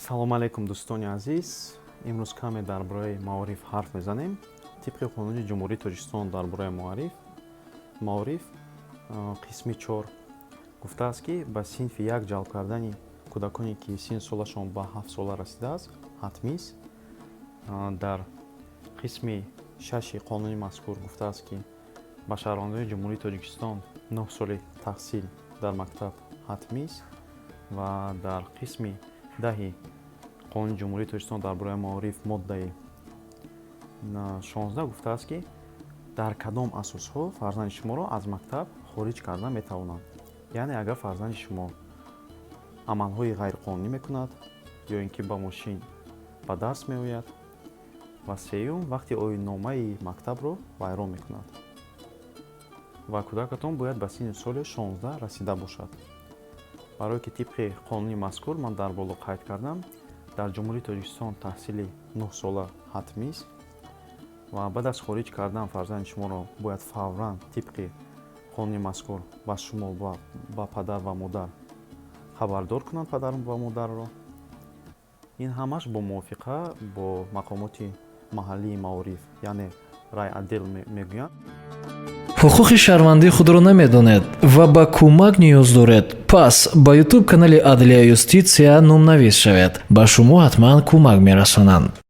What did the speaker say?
Салому алайкум, дӯстони азиз. Имрӯз каме дар бораи маориф ҳарф мезанем. Тибқи Қонуни Ҷумҳурии Тоҷикистон дар бораи маориф, қисми 4 гуфтааст, ки ба синфи як ҷалб кардани кӯдаконе, ки синну солашон ба 7 сола расидааст, ҳатмист. Дар қисми шаши қонуни мазкур гуфтааст, ки ба шаҳрвандони Ҷумҳурии Тоҷикистон 9 соли таҳсил дар мактаб ҳатмист ва дар қисми 10-и Қонуни Ҷумҳурии Тоҷикистон дар бораи маориф, моддаи 16 гуфтааст, ки дар кадом асосҳо фарзанди шуморо аз мактаб хориҷ карда метавонанд. Яъне агар фарзанди шумо амалҳои ғайриқонунӣ мекунад ё ин ки ба мошин ба дарс меояд ва сеюм, вақти оинномаи мактабро вайрон мекунад ва кӯдакатон бояд ба синни соли 16 расида бошад. Барое ки тибқи қонуни мазкур ман дар боло қайд кардам, дар Ҷумҳурии Тоҷикистон таҳсили 9-сола ҳатмист ва баъд аз хориҷ кардан фарзанди шуморо бояд фавран тибқи қонуни мазкур ба шумо ва ба падар ва модар хабардор кунанд, падар ва модарро. Ин ҳамаш бо мувофиқа бо мақомоти маҳаллии маориф, яъне райотдел мегӯянд. Ҳуқуқи шаҳрвандии худро намедонед ва ба кӯмак ниёз доред? Пас ба Ютуб канали Адлия Юститсия номнавис шавед, ба шумо ҳатман кӯмак мерасонанд.